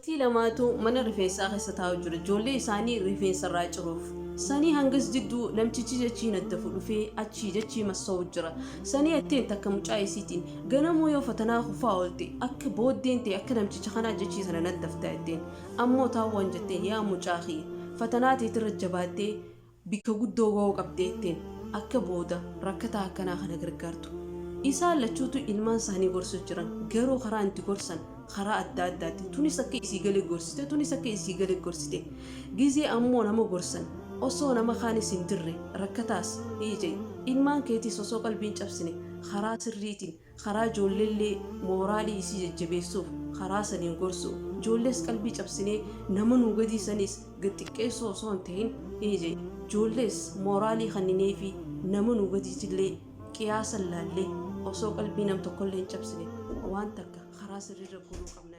Dubartii lamaatu mana rifeensaa keessa taa'u jira. Ijoollee isaanii rifeensa irraa ciruuf. Sanii hangas jidduu namtichi jechii naddafu dhufee achii jechii massa'u jira. Sanii atteen takka mucaa isiitiin ganamoo yoo fatanaa kufaa oolte akka booddeen tee akka namticha kanaa jechii sana naddafta jetteen. Ammoo taawwan jetteen yaa mucaa kiyya fatanaa teetirra jabaattee bikka guddoo ga'uu qabdi jetteen akka booda rakkataa akkanaa kana gargaartu. Isaan lachuutu ilmaan isaanii gorsu jiran garuu karaan itti gorsan karaa adda addaati. Tunis akka isii gale gorsite tunis akka isii gale gorsite. Gizee ammoo nama gorsan osoo nama kaanis hin dirre rakkataas hiije ilmaan keetiis osoo qalbiin cabsine karaa sirriitiin karaa ijoolleellee mooraalii isii jajjabeessuuf karaa saniin gorsu ijoollees qalbii cabsinee nama nuu gadii saniis gad xiqqeessuu osoo hin tahin hiije ijoollees mooraalii kannineefii nama nuu gadiitillee qiyaasan laallee osoo qalbii nam tokkollee hin cabsine waan takka karaa sirriirra goruu qabna.